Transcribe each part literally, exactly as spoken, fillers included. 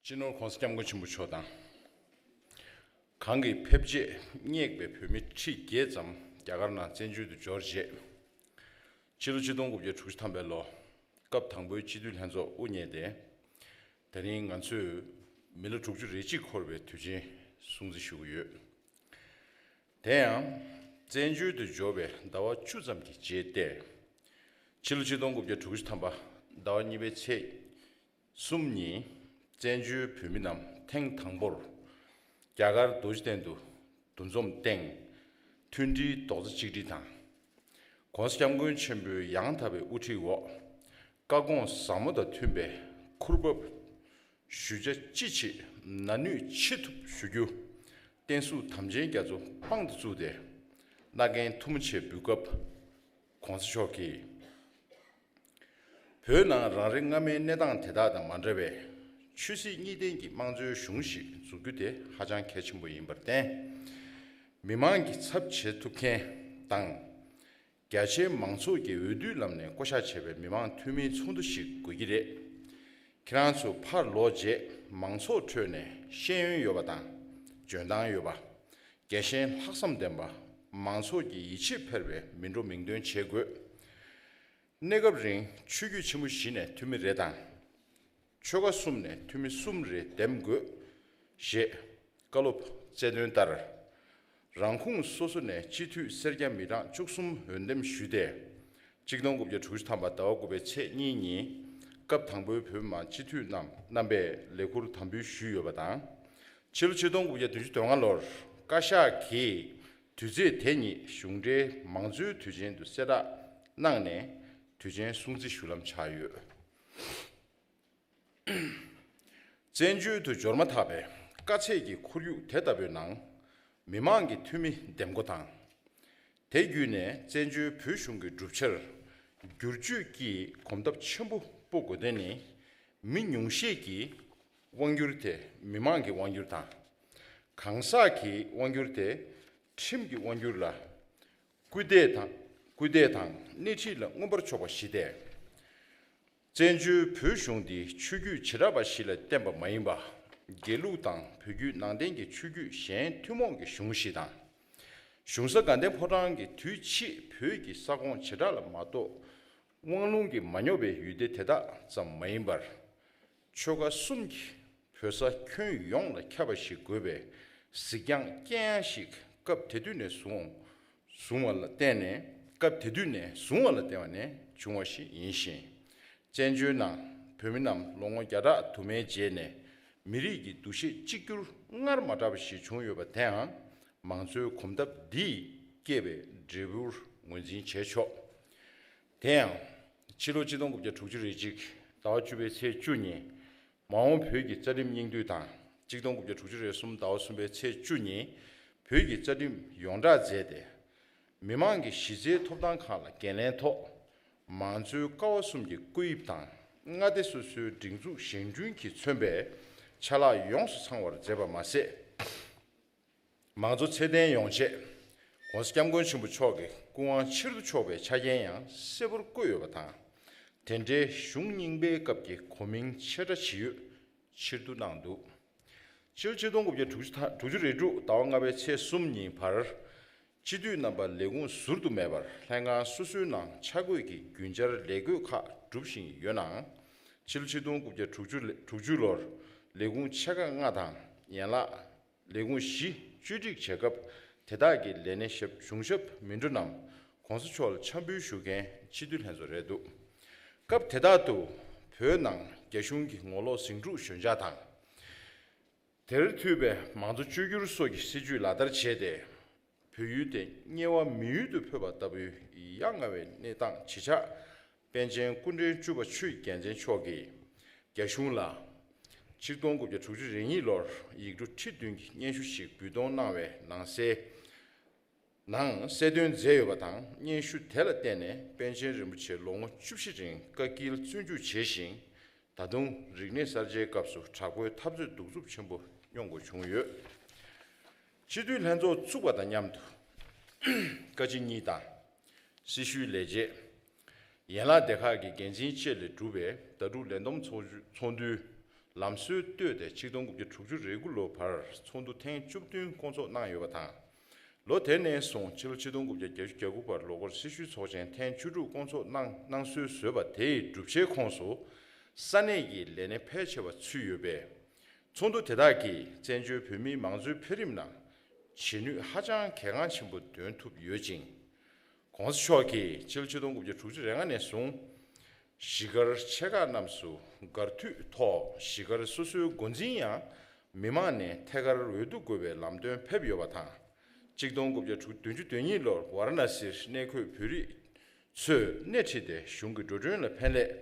སྤྱི་ནོར་༸གོང་ས་༸སྐྱབས་མགོན་ཆེན་པོ་མཆོག་དང་། གང་གི་ཕེབས་རྗེས་སྙེགས་པའི་བོད་མི་ཁྲི་བརྒྱད་ཙམ་རྒྱ་གར་ནང་བཙན་བྱོལ་དུ་འབྱོར་རྗེས། ཕྱི་ལོ་ཆིག་སྟོང་དགུ་བརྒྱ་དྲུག་ཅུ་ཐམ་པའི་ལོ། སྐབས་དང་པོའི་སྤྱི་འཐུས་ལྷན་ཚོགས་དབུ་བརྙེས་ཏེ། དེ་རིང་ང་ཚོས་མི་ལོ་དྲུག་ཅུ་རེ་གཅིག་འཁོར་བའི་དུས་ཆེན་སྲུང་བརྩི་ཞུ་གི་ཡོད། དེ་ཡང་། བཙན་བྱོལ་དུ་འབྱོར་བའི་ཟླ་བ་བཅུ་ཙམ་གྱི་རྗེས་ཏེ། ཕྱི་ལོ་ཆིག་སྟོང་དགུ་བརྒྱ་དྲུག་ཅུ་ཐམ་པ་ཟླ་བ་གཉིས་པའི་ཚེས་གསུམ་ཉིན། བཙན་བྱོལ་བོད་མི་རྣམས་ཐེངས་དང་པོར་རྒྱ་གར་རྡོ་རྗེ་གདན་དུ་འདུ་འཛོམས་སྟེང་། མཐུན་སྒྲིལ་རྡོག་རྩ་གཅིག་སྒྲིལ་དང་། ༸གོང་ས་༸སྐྱབས་མགོན་ཆེན་པོའི་ཡང་དག་པའི་དབུ་ཁྲིད་འོག། བཀའ་དགོངས་ཟབ་མོ་དང་མཐུན་པའི་ཁུར་བབས་ཞུ་བྱ་ཅི་མཆིས་ན་ནུས་ཅི་ཐུབ་ཞུ་རྒྱུ། བསྟན་སྲུང་དམ་ཅན་རྒྱ་མཚོ་དཔང་དུ་བཙུགས་ཏེ། མནའ་གན་ཐུ་མོ་ཆེ་འབུལ་སྐབས། ༸གོང་ས་མཆོག་གིས། བོད་ནང་རང་རེ་སྔ་མའི་གནས་སྟངས་དེ་དག་དང་མ་འདྲ་བའི་ཆོས་སྲིད་གཉིས་ལྡན་གྱི་དམངས་གཙོའི་གཞུང་ཞིག་འཛུགས་རྒྱུ་དེ་ཧ་ཅང་གལ་ཆེན་པོ་ཡིན་པར་བརྟེན། མི་མང་གི་ཚབ་བྱེད་ཐུབ་མཁན་དང་། རྒྱ་ཆེའི་མང་ཚོགས་ཀྱི་འོས་བསྡུའི་ལམ་ནས་བསྐོ་གཞག་བྱས་པའི་མི་མང་འཐུས་མིའི་ཚོགས་འདུ་ཞིག་དགོས་ཀྱི་རེད། ཁྱེད་རང་ཚོ་ཕར་ལོག་རྗེས་མང་ཚོགས་ཁྲོད་ནས་ཤེས་ཡོན་ཡོད་པ་དང་། འཇོན་ཐང་ཡོད་པ། རྒྱལ་ཞེན་ལྷག་བསམ་ལྡན་པ། མང་ཚོགས་ཀྱི་ཡིད་ཆེས་འཕེར་བའི་མི་འགྲོ་མིང་འདོན་བྱེད་དགོས། གནས་སྐབས་རིང་ཆོས་བརྒྱུད་ཆེན་མོ་བཞི་ནས་འཐུས་མི་རེ་དང་། ཆོལ་ཁ་གསུམ་ནས་འཐུས་མི་གསུམ་རེ་འདེམས་དགོས། ཞེས་བཀའ་སློབ་སྩལ་དོན་ལྟར། རང་ཁོངས་སོ་སོ་ནས་སྤྱི་འཐུས་སེར་སྐྱ་མི་གྲངས་བཅུ་གསུམ་འོས་འདེམས་ཞུས་ཏེ། ཆིག་སྟོང་དགུ་བརྒྱ་དྲུག་ཅུ་ཐམ་པ་ཟླ་བ་དགུ་པའི་ཚེས་གཉིས་ཉིན། སྐབས་དང་པོའི་བོད་མི་མང་སྤྱི་འཐུས་རྣམས་རྣམ་པས་ལས་ཁུར་དམ་འབུལ་ཞུས་ཡོད་པ་དང་། ཕྱི་ལོ་ཆིག་སྟོང་དགུ་བརྒྱ་བདུན་ཅུ་དོན་ལྔ་ལོར་བཀའ་ཤག་གིས་དུས་ཚེས་དེ་ཉིད་གཞུང་འབྲེལ་མང་གཙོའི་དུས་ཆེན་དུ་གསལ་བསྒྲགས་གནང་ནས། དུས་ཆེན་སྲུང་བརྩི་ཞུ་ལམ་ཆགས་ཡོད། བཙན་བྱོལ་དུ་འབྱོར་མ་ཐག་པའི་དཀའ་ཚེགས་ཀྱི་ཁོར་ཡུག་དེ་ལྟ་བུའི་ནང་། མི་མང་གི་འཐུས་མི་འདེམས་བསྐོ་དང་། དེ་བརྒྱུད་ནས་བཙན་བྱོལ་བོད་གཞུང་གི་གྲུབ་ཆར་བསྒྱུར་བཅོས་ཀྱི་གོམ་སྟབས་ཆེན་པོ་སྤོ་དགོས་དོན་ནི། མི་ཉུང་ཤས་ཀྱི་དབང་སྒྱུར་དེ་མི་མང་གི་དབང་སྒྱུར་དང་། གང་ཟག་གི་དབང་སྒྱུར་དེ་ཁྲིམས་ཀྱི་དབང་སྒྱུར་ལ་སྐུལ་འདེད་དང་། སྐུལ་འདེད་དང་སྣེ་ཁྲིད་ལ་མངོན་པར་ཕྱོགས་པ་ཞིག་སྟེ། བཙན་བྱོལ་བོད་གཞུང་འདི་ཆོས་བརྒྱུད་བྱེ་བྲག་པ་ཞིག་ལ་བརྟེན་པ་མ་ཡིན་པ། དགེ་ལུགས་དང་བོད་བརྒྱུད་ནང་བསྟན་གྱི་ཆོས་བརྒྱུད་གཞན་ཐུན་མོང་གི་གཞུང་ཞིག་དང་། གཞུང་ས་དགའ་ལྡན་ཕོ་བྲང་གི་དུས་ཕྱིས་བོད་ཀྱི་ས་ཁོངས་བྱེ་བྲག་ལ་མ་གཏོགས། དབང་ལུང་གིས་མ་ཉོབ་པའི་ཡུལ་སྡེ་དེ་དག་ཙམ་མ་ཡིན་པར། ཆོལ་ཁ་གསུམ་གྱི་བོད་ས་ཁྱོན་ཡོངས་ལ་ཁྱབ་པ་ཞིག་དགོས་པའི་གཟིགས་རྒྱང་རྐྱང་ཞིག་སྐབས་དེ་དུས་ནས་བཟུང་། བཟུང་བ་ལ་བརྟེན་ནས། སྐབས་དེ་དུས་ནས་བཟུང་བ་ལ་བརྟེན་པ་ནས་བྱུང་བ་ཞིག་ཡིན་ཞིང་། བཙན་བྱོལ་ནང་བོད་མི་རྣམས་ལོ་ངོ་བརྒྱ་ཕྲག་དུ་མའི་རྗེས་ནས་མི་རིགས་ཀྱི་འདུ་ཤེས་གཅིག་གྱུར་སྔར་མ་འདྲ་བ་ཞིག་བྱུང་ཡོད་པ་དེའང་མང་གཙོའི་གོམ་སྟབས་འདིས་བསྐྱེད་པའི་འབྲས་བུར་ངོས་འཛིན་བྱས་ཆོག། དེ་ཡང་། ཕྱི་ལོ་ཆིག་སྟོང་དགུ་བརྒྱ་དྲུག་ཅུ་རེ་གཅིག་ཟླ་བ་བཅུ་པའི་ཚེས་བཅུ་ཉིན། མ་འོངས་བོད་ཀྱི་རྩ་ཁྲིམས་སྙིང་བསྡུས་དང་། ཆིག་སྟོང་དགུ་བརྒྱ་དྲུག་ཅུ་རེ་གསུམ་ཟླ་བ་གསུམ་པའི་ཚེས་བཅུ་ཉིན། བོད་ཀྱི་རྩ་ཁྲིམས་ཡོངས་བསྒྲགས་མཛད་དེ། མི་མང་གི་གཞི་རྩའི་ཐོབ་ཐང་ཁག་ལ་འགན་ལེན་ཐོག་མང་གཙོའི་ཀ་བ་གསུམ་གྱི་སྐུ་དབྱིབས་དང་། མངའ་སྡེ་སོ་སོའི་སྒྲིག་འཛུགས་བཞེངས་སྐྲུན་གྱིས་མཚོན་པའི་ཆ་ལག་ཡོངས་སུ་ཚང་བར་མཛད་པ་མ་ཟད། མང་གཙོ་ཚད་ལྡན་ཡོང་ཆེད། ༸གོང་ས་༸སྐྱབས་མགོན་ཆེན་པོ་མཆོག་གི་སྐུ་དབང་ཕྱིར་བསྡུ་ཆོག་པའི་ཆ་རྐྱེན་ཡང་གསལ་པོར་བཀོད་ཡོད་པ་དང་། དེ་འབྲེལ་གཞུང་རྙིང་པའི་སྐབས་ཀྱི་གོ་མིང་ཆེ་ཕྲ་ཇི་ཡོད་ཕྱིར་བསྡུ་གནང་འདུག། ཕྱི་ལོ་ཆིག་སྟོང་དགུ་བརྒྱ་དྲུག་ཅུ་ཐ་དྲུག་ཅུ་རེ་དྲུག་ཟླ་བ་ལྔ་པའི་ཚེས་གསུམ་ཉིན་བར། སྤྱི་འཐུས་རྣམ་པ་ལས་ཁུངས་ཟུར་དུ་མེད་པར་ལྷན་ཁང་སོ་སོའི་ནང་ཆ་བགོས་ཀྱི་རྒྱུན་བཅར་ལས་བགོས་ཁག་སྒྲུབ་བཞིན་ཡོད་ནའང་། ཕྱི་ལོ་ཆིག་སྟོང་དགུ་བརྒྱ་དྲུག་ཅུ་དྲུག་ཅུ་ལོར་ལས་ཁུངས་ཆེ་ཁག་ལྔ་དང་ཡན་ལག་ལས་ཁུངས་བཞི་བཅོས་སྒྲིག་བྱེད་སྐབས། དེ་དག་གི་ལས་སྣེ་ཞབས་གཞུང་ཞབས་མི་འགྲོ་རྣམས་༸གོང་ས་མཆོག་ལ་འཆམ་འབུལ་ཞུ་མཁན་སྤྱི་འཐུས་ལྷན་ཚོགས་རེད་འདུག། སྐབས་དེ་དག་ཏུ་བོད་ནང་རྒྱ་གཞུང་གི་ངོ་ལོག་ཟིང་འཁྲུག་ཞོད་འཇགས་དང་། དེར་མཐུད་པའི་མང་གཙོ་བཅོས་བསྒྱུར་སོགས་ཀྱི་སྲིད་བྱུས་ལག་བསྟར་བྱས་ཏེ། བོད་ཡུལ་དེ་དམྱལ་བ་མི་ཡུལ་དུ་འཕོས་པ་ལྟ་བུའི་ཡ་ང་བའི་གནས་སྟངས་ཇི་ཆགས། པཎ་ཆེན་སྐུ་ཕྲེང་བཅུ་པ་ཆོས་རྒྱལ་མཚན་མཆོག་གིས་རྒྱ་གཞུང་ལ། ཆིག་སྟོང་དགུ་བརྒྱ་དྲུག་ཅུ་རེ་གཉིས་ལོར་ཡིག་འབྲུ་ཁྲི་བདུན་གྱི་སྙན་ཞུ་ཞིག་འབུལ་གཏོང་གནང་བའི་ནང་གསལ། ནང་གསལ་སྟོན་མཛད་ཡོད་པ་དང་། སྙན་ཞུ་དེ་ལ་བརྟེན་ནས་པཎ་ཆེན་རིན་པོ་ཆེ་ལོ་ངོ་བཅུ་བཞི་རིང་བཀའ་དཀྱིལ་བཙོན་འཇུག་བྱས་ཤིང་། ད་དུང་རིག་གནས་གསར་བརྗེའི་སྐབས་སུ་དྲག་པོའི་འཐབ་རྩོད་གདུག་རྩུབ་ཆེན་པོ་མྱོང་དགོས་བྱུང་ཡོད། སྤྱི་འཐུས་ལྷན་ཚོགས་བཙུགས་པ་དང་མཉམ་དུ། བཀའ་སྤྱི་གཉིས་དང་། སྲི་ཞུའི་ལས་བྱེད། ཡན་ལག་སྡེ་ཁག་གི་འགན་འཛིན་བཅས་ལས་གྲུབ་པའི་ཟླ་དྲུག་ལས་བསྡོམས་ཚོགས་ཚོགས་འདུའི་ ལམ་སྲོལ་བཏོད་དེ་ཆིག་སྟོང་དགུ་བརྒྱ་དྲུག་ཅུ་རེ་དགུ་ལོ་བར་ཚོགས་འདུ་ཐེངས་བཅུ་བདུན་བསྐོང་ཚོགས་གནང་ཡོད་པ་དང་། ལོ་དེ་ནས་བཟུང་ཕྱི་ལོ་ཆིག་སྟོང་དགུ་བརྒྱ་བརྒྱད་ཅུ་གྱ་དགུ་བར་ལོ་འཁོར་སྲི་ཞུའི་ཚོགས་ཆེན་ཐེངས་བཅུ་དྲུག་བསྐོང་ཚོགས་གནང་གནང་སྲོལ་བཟོས་པ་དེའི་བསྒྲུབ་བྱའི་ཁོངས་སུ་ས་གནས་ཀྱི་ལས་སྣེ་ཕལ་ཆེ་བ་ཚུད་ཡོད་པས། ཚོགས་འདུ་དེ་དག་གིས་བཙན་བྱོལ་བོད་མིའི་མང་གཙོའི་འཕེལ་རིམ་ནང་བྱེད་ནུས་ཧ་ཅང་གལ་འགངས་ཆེན་པོ་འདོན་ཐུབ་ཡོད་ཅིང་། ༸གོང་ས་མཆོག་གིས་ཕྱི་ལོ་ཆིག་སྟོང་དགུ་བརྒྱ་དྲུག་ཅུ་རེ་ལྔ་ནས་བཟུང་། གཞིས་སྒར་ཆེ་ཁག་རྣམས་སུ་སྒར་འཐུས་ཐོག་གཞིས་སྒར་སོ་སོའི་འགོ་འཛིན་ཡང་མི་མང་ནས་ཐད་ཀར་འོས་བསྡུ་དགོས་པའི་ལམ་སྟོན་ཕེབས་ཡོད་པ་དང་། ཆིག་སྟོང་དགུ་བརྒྱ་དྲུག་བདུན་ཅུ་དོན་གཉིས་ལོར་ཝཱ་ར་ཎ་སིར་གནས་འཁོད་བོད་རིགས་ཚོས་སྣེ་ཁྲིད་དེ་གཞུང་གི་འགྲོ་གྲོན་ལ་ཕན་སླད།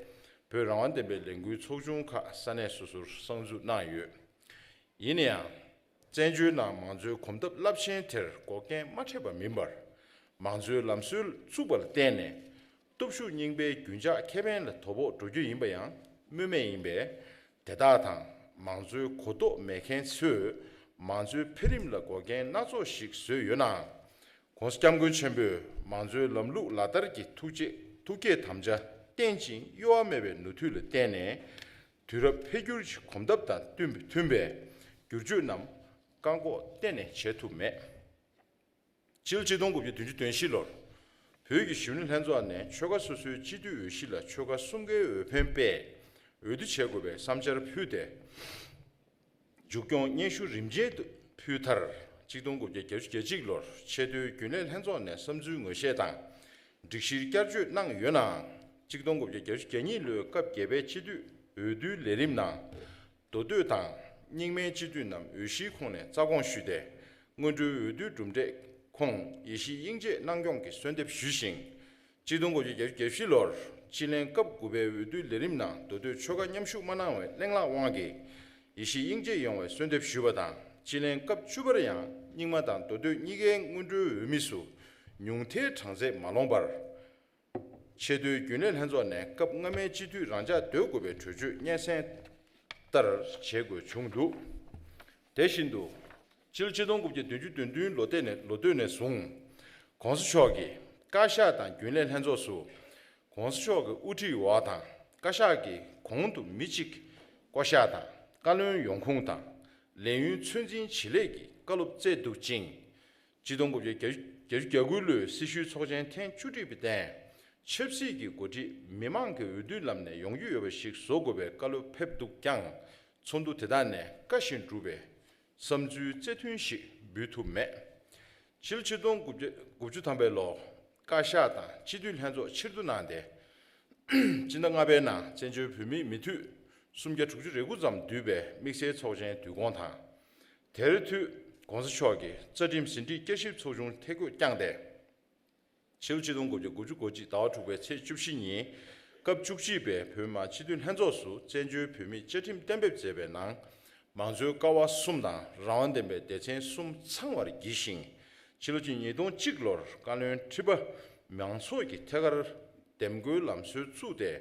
བོད་རང་དབང་བདེན་པའི་ལས་འགུལ་ཚོགས་ཆུང་ཁག་ས་གནས་སོ་སོར་གསར་འཛུགས་གནང་ཡོད། ཡིན་ན་ཡང་། བཙན་བྱོལ་ནང་མང་གཙོའི་གོམ་སྟབས་རླབས་ཆེན་དེར་འགོག་རྐྱེན་མ་འཕྲད་པ་མིན་པར། མང་གཙོའི་ལམ་སྲོལ་བཙུགས་པ་ལ་བརྟེན་ནས། སྟོབས་ཤུགས་རྙིང་པའི་རྒྱུན་འཇགས་ཁེ་ཕན་ལ་དོ་ཕོག་འགྲོ་རྒྱུ་ཡིན་པ་ཡང་སྨོས་མེད་ཡིན་པས། དེ་དག་དང་མང་གཙོའི་གོ་རྟོགས་མེད་མཁན་ཚོས་མང་གཙོའི་འཕེལ་རིམ་ལ་འགོག་རྐྱེན་སྣ་ཚོགས་ཤིག་བཟོས་ཡོད་ནའང་། ༸གོང་ས་༸སྐྱབས་མགོན་ཆེན་པོས་མང་གཙོའི་ལམ་ལུགས་ལག་བསྟར་གྱི་ཐུགས་བསྐྱེད་ཐུགས་བསྐྱེད་དམ་བཅའ་བརྟན་ཅིང་གཡོ་བ་མེད་པའི་ནུས་མཐུ་ལ་བརྟེན་ནས། དུས་རབས་འཕེལ་འགྱུར་གྱི་གོམ་སྟབས་དང་བསྟུན་མཐུན་པའི་བསྒྱུར་བཅོས་རྣམས་བཀག་འགོག་གཏན་ནས་བྱེད་ཐུབ་མེད། ཕྱི་ལོ་ཆིག་སྟོང་དགུ་བརྒྱ་བདུན་ཅུ་དོན་བཞི་ལོར། བོད་ཀྱི་གཞོན་ནུ་ལྷན་ཚོགས་ནས་ཆོལ་ཁ་སོ་སོའི་སྤྱི་འཐུས་འོས་གཞི་ལ་ཆོལ་ཁ་གསུམ་ཀའི་འོས་འཕེན་སྤེལ། འོས་བསྡུ་བྱེད་དགོས་པའི་བསམ་འཆར་ཕུལ་ཏེ། མཇུག་སྐྱོང་སྙན་ཞུ་རིམ་ཅན་དུ་ཕུལ་མཐར། ཆིག་སྟོང་དགུ་བརྒྱ་བརྒྱད་ཅུ་གྱ་གཅིག་ལོར་ཆེས་མཐོའི་རྒྱུན་ལས་ལྷན་ཚོགས་ནས་བསམ་ཚུལ་ངོས་བཞེས་དང་། སྒྲིག་གཞིར་བསྐྱར་བཅོས་གནང་ཡོད་ནའང་། ཆིག་སྟོང་དགུ་བརྒྱ་བརྒྱད་ཅུ་གྱ་གཉིས་ལོའི་སྐབས་བརྒྱད་པའི་སྤྱི་འཐུས་འོས་བསྡུའི་ལས་རིམ་ནང་། མདོ་སྟོད་དང་རྙིང་མའི་སྤྱི་འཐུས་རྣམས་འོས་གཞིའི་ཁོངས་ནས་རྩ་དགོངས་ཞུས་ཏེ། སྔོན་འགྲོའི་འོས་བསྡུའི་གྲུབ་འབྲས་ཁོངས་ཡེ་ཤེས་དབྱིག་འབྱེད་གནང་སྐྱོང་གི་གསོལ་འདེབས་ཞུས་ཤིང་། ཆིག་སྟོང་དགུ་བརྒྱ་བརྒྱད་ཅུ་གྱ་བཞི་ལོར་སྤྱི་ལྷན་སྐབས་དགུ་པའི་འོས་བསྡུའི་ལས་རིམ་ནང་མདོ་སྟོད་ཆོལ་ཁ་མཉམ་ཞུགས་མ་གནང་བའི་གླེང་ལག་དབང་གིས་ཡེ་ཤེས་དབྱིག་འབྱེད་ཡོང་བའི་གསོལ་འདེབས་ཞུས་པ་དང་། སྤྱི་ལྷན་སྐབས་བཅུ་པར་ཡང་རྙིང་མ་དང་མདོ་སྟོད་གཉིས་ཀའི་སྔོན་འགྲོའི་འོས་མི་སུ་ཉུང་མཐའི་གྲངས་ཚད་མ་ལོངས་པར། ཆེས་མཐོའི་རྒྱུན་ལས་ལྷན་ཚོགས་ནས་སྐབས་སྔ་མའི་སྤྱི་འཐུས་རང་འཇགས་སྡོད་དགོས་པའི་གྲོས་ཆོད་སྙན་སེང་ལྟར་བྱེད་དགོས་བྱུང་འདུག་དེ་བཞིན་དུ། ཕྱི་ལོ་ཆིག་སྟོང་དགུ་བརྒྱ་བདུན་ཅུ་དོན་བདུན་ལོ་སྟོད་ནས་ལོ་སྟོད་ནས་བཟུང་། ༸གོང་ས་མཆོག་གིས་བཀའ་ཤག་དང་རྒྱུན་ལས་ལྷན་ཚོགས་སུ། ༸གོང་ས་མཆོག་གི་དབུ་ཁྲིད་འོག་དང་བཀའ་ཤག་གི་གོང་དུ་མི་གཅིག་བསྐོ་གཞག་དང་བཀའ་བློན་ཡོང་ཁུངས་དང་ལས་ཡུན་ཚོད་འཛིན་བྱེད་ལས་ཀྱི་བཀའ་སློབ་སྩལ་འདུག་ཅིང་། ཆིག་སྟོང་དགུ་བརྒྱ་བརྒྱད་ཅུ་གྱ་དགུ་ལོའི་སྲི་ཞུའི་ཚོགས་ཆེན་ཐེངས་བཅུ་དྲུག་པའི་སྟེང་ཆབ་སྲིད་ཀྱི་འགོ་ཁྲིད་མི་མང་གི་འོས་བསྡུའི་ལམ་ནས་ཡོང་རྒྱུ་ཡོད་པ་ཞིག་བཟོ་དགོས་པའི་བཀའ་སློབ་ཕེབས་འདུག་ཀྱང་། ཚོགས་འདུ་དེ་དག་ནས་བཀའ་བཞིན་སྒྲུབ་པའི་བསམ་ཚུལ་རྩེ་མཐུན་ཞིག་འབུལ་ཐུབ་མེད། ཕྱི་ལོ་ཆིག་སྟོང་དགུ་བརྒྱ་དགུ་བཅུ་ཐམ་པའི་ལོ། བཀའ་ཤག་དང་སྤྱི་འཐུས་ལྷན་ཚོགས་ཕྱིར་བསྡུ་གནང་སྟེ། སྤྱི་ཟླ་ལྔ་པའི་ནང་བཙན་བྱོལ་བོད་མིའི་མི་འཐུས་སུམ་བརྒྱ་དྲུག་ཅུ་རེ་དགུ་ཙམ་འདུས་པའི་དམིགས་བསལ་ཚོགས་ཆེན་བསྡུ་སྐོང་དང་། དེར་མཐུད་༸གོང་ས་མཆོག་གིས་རྩ་ཁྲིམས་ཟིན་བྲིས་བསྐྱར་ཞིབ་ཚོགས་ཆུང་ཐད་བསྐོས་བསྐྱངས་ཏེ། ཕྱི་ལོ་ཆིག་སྟོང་དགུ་བརྒྱ་དགུ་བཅུ་གོ་གཅིག་ཟླ་བ་དྲུག་པའི་ཚེས་བཅུ་བཞི་ཉིན། སྐབས་བཅུ་གཅིག་པའི་བོད་མིའི་སྤྱི་འཐུས་ལྷན་ཚོགས་སུ་བཙན་བྱོལ་བོད་མིའི་བཅའ་ཁྲིམས་གཏན་འབེབས་མཛད་པའི་ནང་། མང་གཙོའི་ཀ་བ་གསུམ་དང་རང་དབང་ལྡན་པའི་སྡེ་ཚན་གསུམ་ཚང་བར་བགྱིས་ཤིང་། ཕྱི་ལོ་ཆིག་ཉིས་སྟོང་གཅིག་ལོར་བཀའ་བློན་ཁྲི་པ་མང་ཚོགས་ཀྱིས་ཐད་ཀར་འདེམས་བསྐོའི་ལམ་སྲོལ་བཙུགས་ཏེ།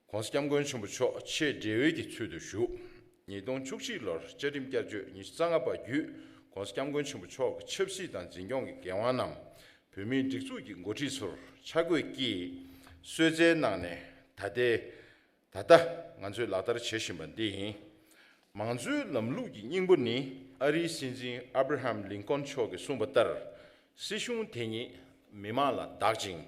༸གོང་ས་༸སྐྱབས་མགོན་ཆེན་པོ་མཆོག་ཆེས་མགྲེས་པའི་གི་ཚུལ་དུ་བཞུགས། ཉིས་སྟོང་བཅུ་གཅིག་ལོར་བཅའ་ཁྲིམས་བསྐྱར་བཅོས་ཉི་ཤུ་རྩ་ལྔ་པ་བརྒྱུད་༸གོང་ས་༸སྐྱབས་མགོན་ཆེན་པོ་མཆོག་གི་ཆབ་སྲིད་དང་འཛིན་སྐྱོང་གི་འགན་དབང་རྣམས་བོད་མིའི་སྒྲིག་འཛུགས་ཀྱི་འགོ་ཁྲིད་ཚོར་ཆ་བགོས་ཀྱིས་གསོལ་སྩལ་གནང་ནས་ད་ལྟའི་ད་ལྟ་ང་ཚོས་ལག་བསྟར་བྱེད་བཞིན་པ་འདི་ཡིན། མང་གཙོའི་ལམ་ལུགས་ཀྱི་སྙིང་པོ་ནི་ཨ་རིའི་སྲིད་འཛིན་ཨབ་ར་ཧམ་ལིང་ཀོན་མཆོག་གིས་གསུངས་པ་ལྟར། སྲིད་གཞུང་དེ་ཉིད་མི་མང་ལ་བདག་ཅིང་།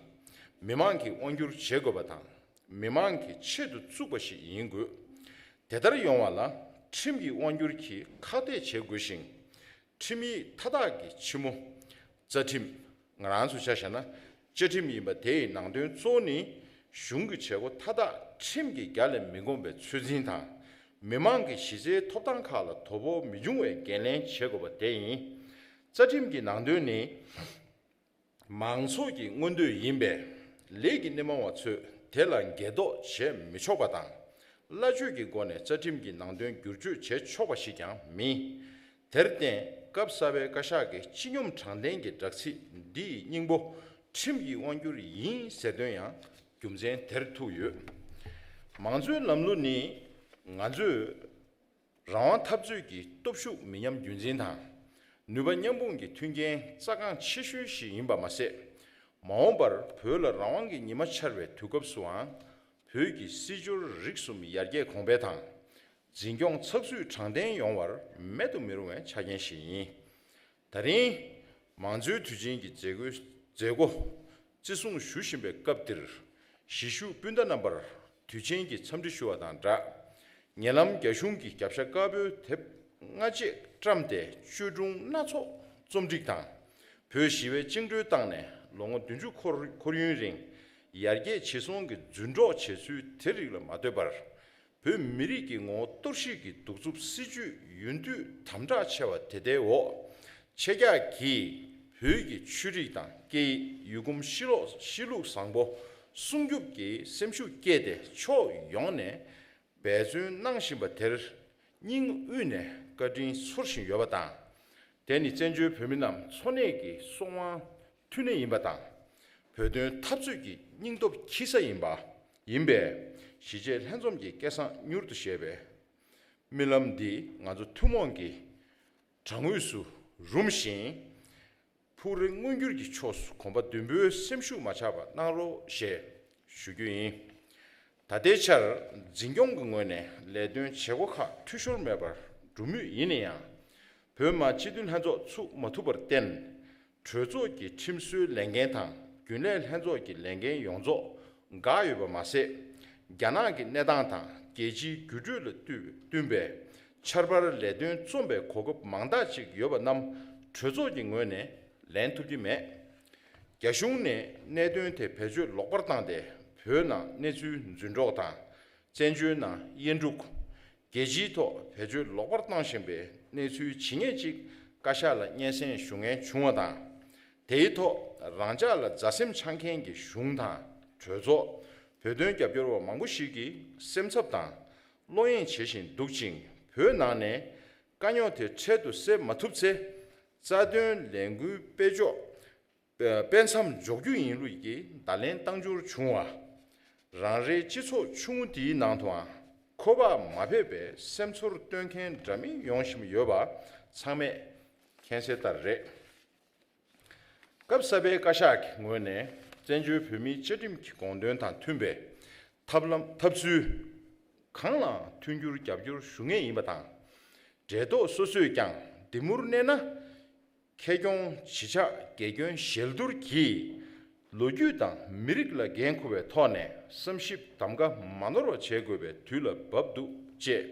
མི་མང་གིས་དབང་སྒྱུར་བྱེད་དགོས་པ་དང་། མི་མང་གི་ཆེད་དུ་བཙུགས་པ་ཞིག་ཡིན་དགོས། དེ་ལྟར་ཡོང་བ་ལ་ཁྲིམས་ཀྱི་དབང་སྒྱུར་གྱིས་ཁག་ཐེག་བྱེད་དགོས་ཤིང་། ཁྲིམས་ཡིག་མཐའ་དག་གི་ཕྱི་མོ། རྩ་ཁྲིམས། ང་རང་ཚོ་ཆ་བཞག་ན་བཅའ་ཁྲིམས་ཡིན་པ་དེ་ཡི་ནང་དོན་གཙོ་བོ་ནི་གཞུང་གི་བྱེད་སྒོ་མཐའ་དག་ཁྲིམས་ཀྱི་རྒྱ་ལས་མི་འགོངས་པའི་ཚོད་འཛིན་དང་། མི་མང་གི་གཞི་རྩའི་ཐོབ་ཐང་ཁག་ལ་དོ་ཕོག་མི་འབྱུང་བའི་འགན་ལེན་བྱེད་དགོས་པ་དེ་ཡིན། རྩ་ཁྲིམས་ཀྱི་ནང་དོན་ནི། མང་ཚོགས་ཀྱི་མངོན་འདོད་ཡིན་པས། ལས་ཀྱི་སྣེ་མང་བ་ཚོས་དེ་ལ་འགལ་ཟློག་བྱེད་མི་ཆོག་པ་དང་། སླ་བཅོས་ཀྱི་སྒོ་ནས་རྩ་ཁྲིམས་ཀྱི་ནང་དོན་བསྒྱུར་བཅོས་བྱེད་ཆོག་པ་ཞིག་ཀྱང་མིན། དེར་བརྟེན་སྐབས་གསར་པའི་བཀའ་ཤག་གི་སྤྱི་སྙོམས་དྲང་བདེན་གྱི་དྲག་ཚིག་འདི་ཡི་སྙིང་པོ་ཁྲིམས་ཀྱི་དབང་སྒྱུར་ཡིན་ཟེར་དོན་ཡང་རྒྱུ་མཚན་དེར་ཐུག་ཡོད། མང་གཙོའི་ལམ་ལུགས་ནི་ང་ཚོས་རང་དབང་འཐབ་རྩོད་ཀྱི་སྟོབས་ཤུགས་མི་ཉམས་རྒྱུན་འཛིན་དང་། ནུས་པ་མཉམ་སྤུངས་ཀྱི་མཐུན་རྐྱེན་རྩ་འགངས་ཆེ་ཤོས་ཤིག་ཡིན་པ་མ་ཟད། མ་འོངས་པར་བོད་ལ་རང་དབང་གི་ཉི་མ་འཆར་བའི་དུས་སྐབས་སུའང་། བོད་ཀྱི་སྲིད་འབྱོར་རིག་གསུམ་ཡར་རྒྱས་གོང་འཕེལ་དང་། འཛིན་སྐྱོང་ཚགས་ཚུད་དྲང་བདེན་ཡོང་བར་མེད་དུ་མི་རུང་བའི་ཆ་རྐྱེན་ཞིག་ཡིན། ད་རིང་མང་གཙོའི་དུས་ཆེན་གྱི་མཛད་སྒོའི་མཛད་སྒོ་བརྩི་སྲུང་ཞུ་བཞིན་པའི་སྐབས་འདིར། གཞིས་བཞུགས་སྤུན་ཟླ་རྣམ་པར་དུས་ཆེན་གྱི་འཚམས་འདྲི་ཞུ་བ་དང་སྦྲགས། ཉེ་ལམ་རྒྱ་གཞུང་གིས་རྒྱབ་ཤ་དཀར་པོའི་དེབ་སྔ་རྗེས་བཀྲམ་སྟེ་བཅོས་སྒྲུང་སྣ་ཚོགས་རྩོམ་སྒྲིག་དང་། བོད་ཞི་བའི་བཅིངས་འགྲོལ་བཏང་ནས་ལོ་ངོ་བདུན་ཅུ་འཁོར་འཁོར་ཡུན་རིང་ཡར་རྒྱས་ཇེ་སོང་གི་རྫུན་སྒྲོག་བྱེད་ཚུལ་དེ་རིགས་ལ་མ་ལྟོས་པར། བོད་མི་རིགས་ཀྱི་ངོ་བོ་གཏོར་བཤིག་གི་གདུག་རྩུབ་སྲིད་ཇུས་ཡུན་དུས་དམ་དྲག་ཆེ་བ་དེ་ལྟའི་འོག་ཆེད་བསྐྱགས་ཀྱིས་བོད་ཀྱི་ཆོས་རིག་དང་སྐད་ཡིག་ཡུལ་གོམས་གཤིས་ལོག་གཤིས་ལུགས་བཟང་པོ་སྲུང་སྐྱོབ་ཀྱི་སེམས་ཤུགས་བསྐྱེད་དེ་ཕྱོགས་ཡོངས་ནས་འབད་བརྩོན་གནང་བཞིན་པ་དེར་སྙིང་དབུས་ནས་བཀའ་དྲིན་ཚོར་བཞིན་ཡོད་པ་དང་། དེ་ནི་བཙན་བྱོལ་བོད་མི་རྣམས་འཚོ་གནས་ཀྱི་སྲོག་དབང་མཐུན་གནས་ཡིན་པ་དང་། བོད་དོན་འཐབ་རྩོད་ཀྱི་སྙིང་སྟོབས་འཁྱིལ་ས་ཡིན་པ་ཡིན་པས། གཞིས་བྱེས་ལྷན་འཛོམས་ཀྱི་སྐལ་བཟང་མྱུར་དུ་བཞད་པའི་རྨི་ལམ་འདི་ང་ཚོ་ཐུན་མོང་གི་དྲ་ངོས་སུ་རུམ་ཞིང་། ཕུགས་རེ་མངོན་འགྱུར་གྱི་ཕྱོགས་སུ་གོམ་པ་མདུན་སྤོས་སེམས་ཤུགས་མ་ཆག་པ་གནང་རོགས་ཞེས་ཞུ་རྒྱུ་ཡིན། ད་ལྟའི་ཆར་འཛིན་སྐྱོང་གི་ངོས་ནས་ལས་དོན་བྱེད་སྒོ་ཁག་འཐུས་ཤོར་མེད་པར་འགྲོ་མུས་ཡིན་ན་ཡང་། བོད་མི་སྤྱི་འཐུས་ལྷན་ཚོགས་ཚུགས་མ་ཐུབ་པར་བརྟེན། གྲོས་ཚོགས་ཀྱི་ཁྲིམས་བཟོའི་ལས་འགན་དང་རྒྱུན་ལས་ལྷན་ཚོགས་ཀྱི་ལས་འགན་ཡོངས་རྫོགས་འགག་ཡོད་པ་མ་ཟད། རྒྱ་ནག་གི་གནས་སྟངས་དང་རྒྱལ་སྤྱིའི་འགྱུར་འགྲོས་ལ་བསྟུན་བསྟུན་པའི་ཆར་པར་ལས་དོན་རྩོམ་པའི་གོ་སྐབས་མང་དག་ཅིག་ཡོད་པ་རྣམས་གྲོས་ཚོགས་ཀྱི་ངོས་ནས་ལེན་ཐུབ་ཀྱི་མེད། རྒྱ་གཞུང་ནས་གནད་དོན་དེ་བེད་སྤྱོད་ལོག་པར་བཏང་སྟེ་བོད་ནང་གནས་ཚུལ་རྫུན་སྒྲོག་དང་། བཙན་བྱོལ་ནང་དབྱེན་དཀྲུག་རྒྱལ་སྤྱིའི་ཐོག་བེད་སྤྱོད་ལོག་པར་བཏང་བཞིན་པའི་གནས་ཚུལ་ཇི་སྙེད་ཅིག་བཀའ་ཤག་ལ་སྙན་སེང་ཞུ་མཁན་བྱུང་བ་དང་། དེའི་ཐོག་རང་ཅག་ལ་མཛའ་སེམས་འཆང་མཁན་གྱི་གཞུང་དང་གྲོས་ཚོགས། བོད་དོན་རྒྱབ་སྐྱོར་བ་མང་པོ་ཞིག་གིས་སེམས་འཚབ་དང་བློ་གཡེང་བྱེད་བཞིན་འདུག་ཅིང་། བོད་ནང་ནས་དཀའ་རྙོག་དེ་འཕྲལ་དུ་སེལ་མ་ཐུབ་ཚེ། རྩ་དོན་ལས་འགུལ་སྤེལ་ཕྱོགས་སྤེལ་མཚམས་འཇོག་རྒྱུ་ཡིན་ལུགས་ཀྱི་བརྡ་ལན་བཏང་འབྱོར་བྱུང་བ། རང་རེའི་སྤྱི་ཚོགས་ཆུང་ངུ་འདིའི་ནང་དུའང་ཁོ་པ་མ་ཕེབས་པའི་སེམས་ཚོར་སྟོན་མཁན་འདྲ་མིན་ཡོང་བཞིན་ཡོད་པ་ཚང་མས་མཁྱེན་གསལ་ལྟར་རེད། སྐབས་གསར་པའི་བཀའ་ཤག་གི་ངོས་ནས་བཙན་བྱོལ་བོད་མིའི་བཅའ་ཁྲིམས་ཀྱི་དགོངས་དོན་དང་མཐུན་པའི་ཐབས་ལམ་ཐབས་ཚུལ་གང་ལའང་མཐུན་འགྱུར་རྒྱབ་སྐྱོར་ཞུ་ངེས་ཡིན་པ་དང་། འབྲེལ་ཐོག་སོ་སོས་ཀྱང་འདི་མུར་གནས་ན། ཁེ་གྱོང་ཇི་ཆགས་དགེ་སྐྱོན་ཞལ་བསྡུར་གྱིས་ལོ་རྒྱུས་དང་མི་རིགས་ལ་འགན་འཁུར་བའི་ཐོག་ནས་བསམ་ཞིབ་གདམ་ག་མ་ནོར་བ་བྱེད་དགོས་པའི་དུས་ལ་བབ་འདུག་ཅེས་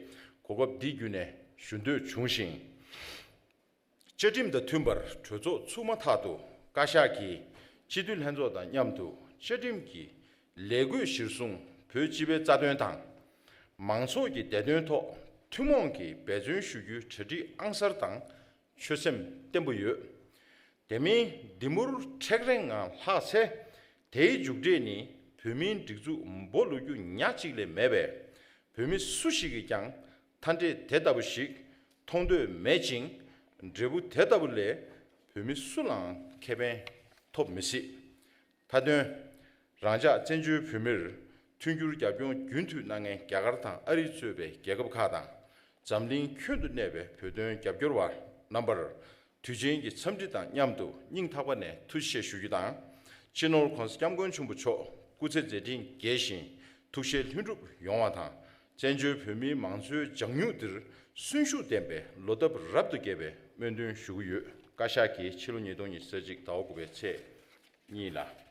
གོ་སྐབས་འདི་བརྒྱུད་ནས་ཞུ་འདོད་བྱུང་ཞིང་། བཅའ་ཁྲིམས་དང་མཐུན་པར་གྲོས་ཚོགས་ཚུགས་མ་ཐག་ཏུ་བཀའ་ཤག་གིས་སྤྱི་འཐུས་ལྷན་ཚོགས་དང་མཉམ་དུ་བཅའ་ཁྲིམས་ཀྱི་ལས་བགོས་གཞིར་བཟུང་བོད་སྤྱི་པའི་རྩ་དོན་དང་། མང་ཚོགས་ཀྱི་བདེ་དོན་ཐོག་ཐུན་མོང་གིས་འབད་བརྩོན་ཞུ་རྒྱུའི་གྲ་སྒྲིག་ཨང་གསར་དང་། ཆོད་སེམས་བརྟན་པོ་ཡོད། དེ་མིན་འདི་མུར་མཁྲེགས་རེངས་ངང་ལྷག་ཚེ། དེའི་མཇུག་འབྲས་ནི་བོད་མིའི་སྒྲིག་འཛུགས་འབོ་ལོག་རྒྱུ་ཉག་གཅིག་ལས་མེད་པས། བོད་མི་སུ་ཞིག་གིས་ཀྱང་མཐའ་འབྲས་དེ་ལྟ་བུ་ཞིག་མཐོང་འདོད་མེད་ཅིང་། འབྲས་བུ་དེ་ལྟ་བུ་ལས་བོད་མི་སུ་ལའང་ཁེ་ཕན་ཐོབ་མི་སྲིད། མཐའ་དོན། རང་ཅག་བཙན་བྱོལ་བོད་མིར་མཐུན་འགྱུར་རྒྱབ་སྐྱོར་རྒྱུན་མཐུད་གནང་མཁན་རྒྱ་གར་དང་ཨ་རི་གཙོས་པའི་རྒྱལ་ཁབ་ཁག་དང་། འཛམ་གླིང་ཁྱོན་དུ་གནས་པའི་བོད་དོན་རྒྱབ་སྐྱོར་བ་རྣམ་པར། དུས་ཆེན་གྱི་འཚམས་འདྲི་དང་མཉམ་དུ་སྙིང་ཐག་པ་ནས་ཐུགས་རྗེ་ཆེ་ཞུ་རྒྱུ་དང་། སྤྱི་ནོར་༸གོང་ས་༸སྐྱབས་མགོན་ཆེན་པོ་མཆོག་སྐུ་ཚེ་མཛད་འཕྲིན་རྒྱས་ཤིང་ཐུགས་བཞེད་ལྷུན་གྲུབ་ཡོང་བ་དང་། བཙན་བྱོལ་བོད་མིའི་མང་གཙོའི་ལྗང་མྱུག་འདིར་གསོན་ཤུགས་ལྡན་པའི་ལོ་འདབ་རབ་ཏུ་རྒྱས་པའི་སྨོན་འདུན་ཞུ་གི་ཡོད། བཀའ་ཤག་གིས་ཕྱི་ལོ་ཉིས་སྟོང་ཉི་ཤུ་རྩ་གཅིག་ཟླ་བ་དགུ་པའི་ཚེས་གཉིས་ལ་